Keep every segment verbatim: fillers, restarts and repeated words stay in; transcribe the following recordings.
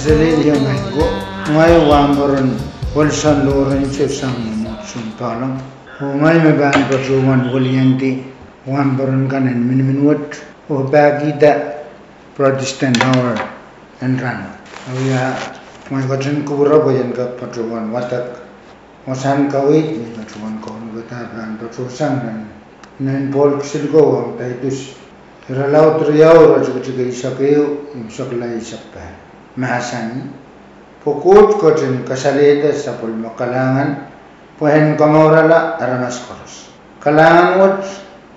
Lelehlie ngehi ko, ngehi wahnpoaron Wilson Lawrence sang me mwohdiso en Pauleng. Oh ngehi me pahn patohwan wiliandi wahnpoaron kan en miniminiwet oh pahkihda Protestant Hour en rahnwet. Oh ia, ngehi ketin kupwure pwe I en kak patohwan wadek wasahn kaweid me I patohwan kaunopada pahn patohsang nan, nan Pohl kisinlikou ong Taitus, irelaud riau, iretikitik eisek ehu, imwseklahn eisek pahieu. Mahsanih, pwe Koht ketin kasalehda sapwellime kalahngan pwe en komourala aramas koaros. Kalahngan wet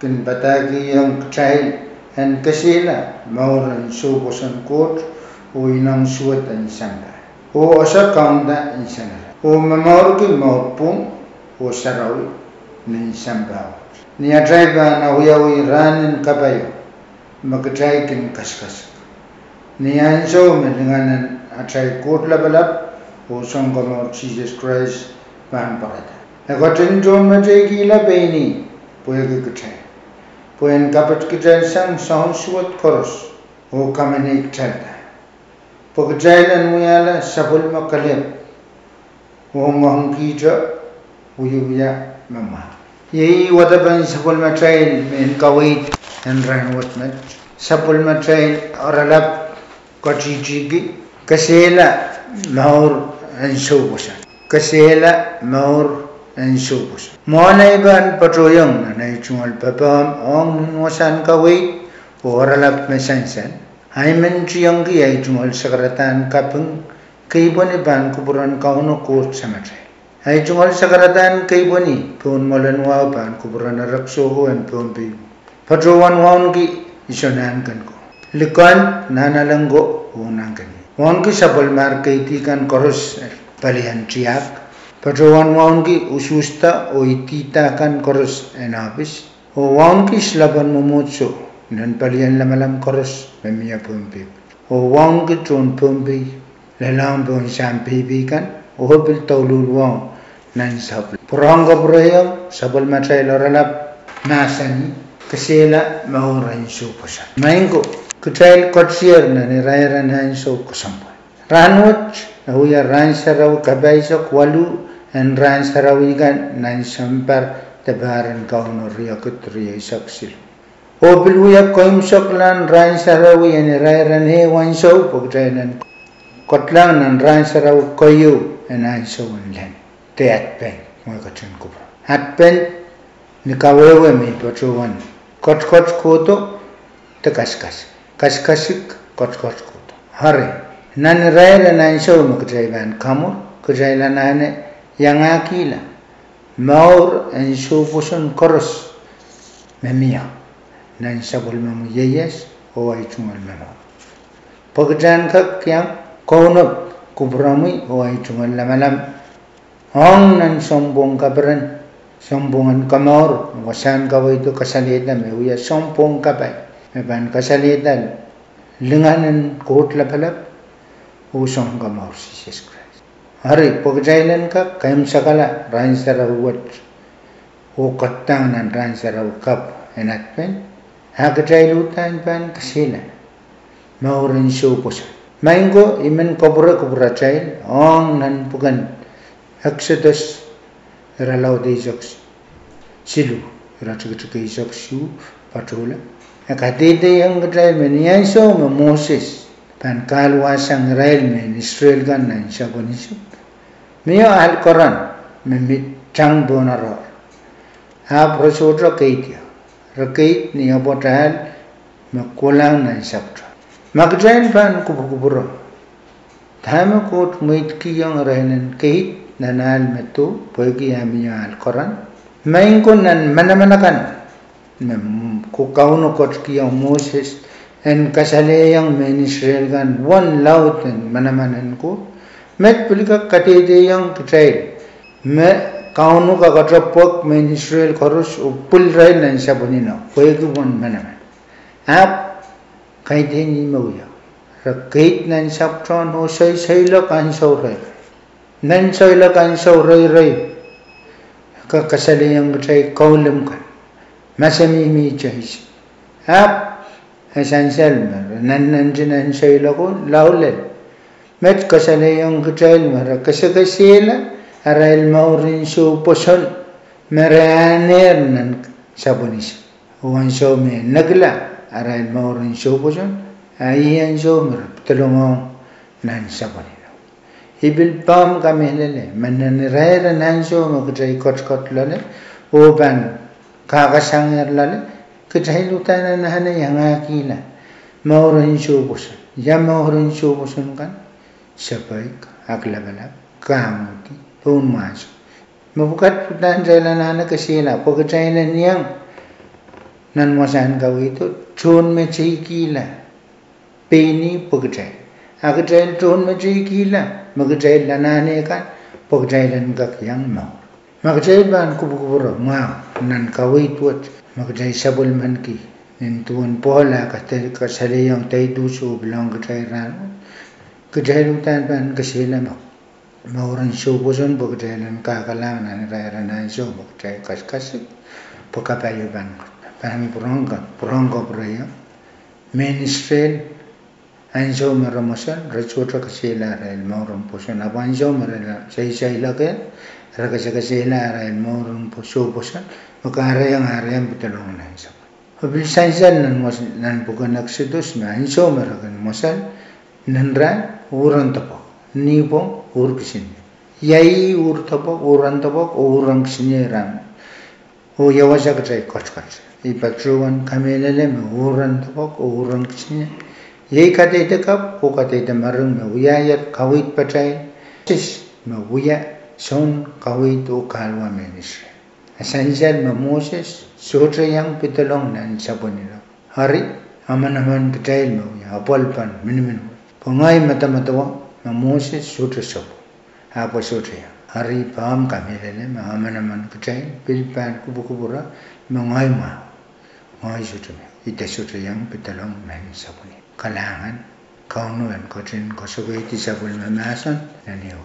kin padahkihong kitail en kesehla mour en soupwoson Koht oh ineng suwed en sampah, oh ese kaunda nsenara, oh momourki mour pwung oh sarawi nin sampah wet. Ni atail pahn awiawi rahn en kapai o, me kitail kin kasikasik. Ni ansou me lingan en atail Koht Lapalap oh Sounkomour Sises Krais pahn pwarada, e ketin tohnmeteikihla pein ih pwehki kitail, pwe en kapit kitail sang soahng suwed koaros oh kameneikitailda, pwe kitail en wiahla sapwellime kelehpw oh ngoangkihte wiewia me mwahu. Iei wadek en sapwellimatail mehn kaweid en rahnwet met, sapwellimatail oaralap ketihtihki, kesehla mour en soupwoson. Kesehla mour en soupwoson. Mwohn ei pahn patohiong nan ei tungoal papahn ong nin wasahn kaweid oh oaralap me sansal, I men tiengki ei tungoal sakaradahn kaping, kei pwehni pahn kupwuren Kauno Koht Samatail. Ei tungoal sakaradahn kei pwehni pohn mwoalen wahu pahn kupwuren erekiso ko en Pohnpei, patohwan wauneki iso nahnkeni ko, likan, nahnalek ko oh nahnkeni, wauneki sapwellimahr keidi kan koaros en palien tiahk, patohwan wauneki usuhsda oh idihda kan koaros en ohpis, oh wauneki silapen mwomwohdiso nan palien lamalam koaros me mie Pohnpei, oh wauneki tohn Pohnpei, lelohng pohn sampeipe kan, oh pil douluhl wahu nan sapwellime. Pwurehng kapwurehiong sapwellimatail oaralap mahsanih, kesehla mour en soupwoson. Maing ko, kitail ketier nan irair en ansou kesempwal. Rahnwet e wia rahn sarawi kapahisek waluh en rahn sarawi kan nan sounpar depahren Kauno riekid rieisek siluh. Oh pil wia keimwseklahn rahn sarawi en irair en ehu ansou pwe kitail en ketlahng nan rahn sarawi keieu en ansou en lel, de Advent, ngehi ketin kupwure. Advent ni kawehwe me I patohwan kotkot kohdo de kasikasik, kasikasik kotkot kohdo. Eri, nan irair en ansou me kitail pahn kamwur, kitail anahne iangahkihla mour en soupwoson koaros me mie nan sapwellimomwi ieias oh ei tungoal momour, pwe kitail en kak iang kaunop kupwuromwi oh ei tungoal lamalam ong nan sounpwong kaperen, sounpwong en komour, wasahn kaweid o kasalehda me wia sounpwong kapai me pahn kasalehda lingan en Koht Lapalap oh Sounkomour Sises Krais. Eri, pwe kitail en kak keimwsekala rahn sarawi wet oh ketlahng nan rahn sarawi kapw en Advent, a kitail uhdahn pahn kesehla mour en soupwoson. Maing ko, I men kupwure kupwuratail ong nan pwuken Eksodos irelaud eisek siluh, iretikitik eisek siluh patohla, e kadehdehiong kitail me ni ansou me Moses pahn kahluwasang irail mehn Israel kan nan sapwen Isip, mie ahl koaros me mi tang pohn oaroahr, ahpw re sohte keid ie. Re keid ni apwoat ahl me kolahng nan sapwtehn. Ma kitail pahn kupwukupwure dahme Koht mweidkihong irail en keid nan ahl me doh pwehki e mie ahl koaros, maing ko, nan manaman akan me Kauno ketkihong Moses en kasalehiong mehn Israel kan uwen laud en manaman en Koht, met pil kak kadehdehiong kitail me Kauno kakete pwek mehn Israel koaros oh pwil irail nan sapwen ino pwehki uwen manaman. Ahpw kaidehn ih me wia: re keid nan sapwtehn oh soiseiloak ansou reirei. Nan soiseiloak ansou reirei, e kak kasalehiong kitail kaulim kan, ma se mihmi Joseph. Ahpw e sansal me re nannanti nan soiseiloako lao lel. Met kasalehiong kitail me re kesekesehla arail mouren soupwoson me re ahneki nan sapwellimomwi. Oh ansou me nekla arail mouren soupwoson, a ih ansou me re pedolong nan sapwellimomwi. I pil pahn kamehlele me nan irair en ansou me kitail ketiket loale oh pahn kakasangehr loale, kitail uhdahn anahne iangahkihla mouren soupwoson. Ia mouren soupwoson kan? Sapeik, aklapalap, kamuhdi, pohn mwahso. Mepwukat uhdahn kitail anahne kesehla pwe kitail en iang nan wasahn kaweid, tohnmeteikihla pein ih pwe kitail, a kitail tohnmeteikihla me kitail anahne kan pwe kitail en kak iang mour. Ma kitail pahn kupwukupwure mwahu nan kaweid wet me kitail sapwellimaniki, nin duwen Pohl ah kasalehiong Taitus oh pil ong kitail rahnwet, kitail uhdahn pahn kesehla mouren soupwoson pwe kitail en kakahla nan irair en ansou me kitail kasikasik pwe kapai pahn, pahn pwurehng, pwurehng kapwurehiong mehn Israel. Ansou me re mwosel, re sohte kesehla arail mouren pwoson. Ahpw ansou me re saisailok, re kesekesehla arail mouren soupwoson me kahrehiong arail pedolong nan sapwellime. Oh pil sansal nan pwuken Eksodos me ansou me re kin mwosel, nin rahn uhr en depwek, nipwong uhr kisiniei. Ia ih uhr depwek, uhr en depwek oh uhr en kisiniei rahn? Oh ia wasa kitail ketiket? I patohwan kamehlele me uhr en depwek oh uhr en kisiniei iei kadehdeh kapw oh kadehdeh mering me wiahier kaweid patail, Moses me wia soun kaweid oh kahluwa mehn Israel. A sansal me Moses sohte iang pedolong nan sapwellime. Eri, emenemen kitail me wia apwalipen miniminiwei. Pwe ngehi medemedewe me Moses sohte sopwo, ahpw e sohte iang. Eri pahn kamehlele me emenemen kitail pil pahn kupwukupwure me ngehi mwahu, ngehi sohte mwahu, ihte sohte iang pedolong nan sapwellime. Kalahngan, Kauno en ketin koasoakoahdi sapwellime mahsen nan ehu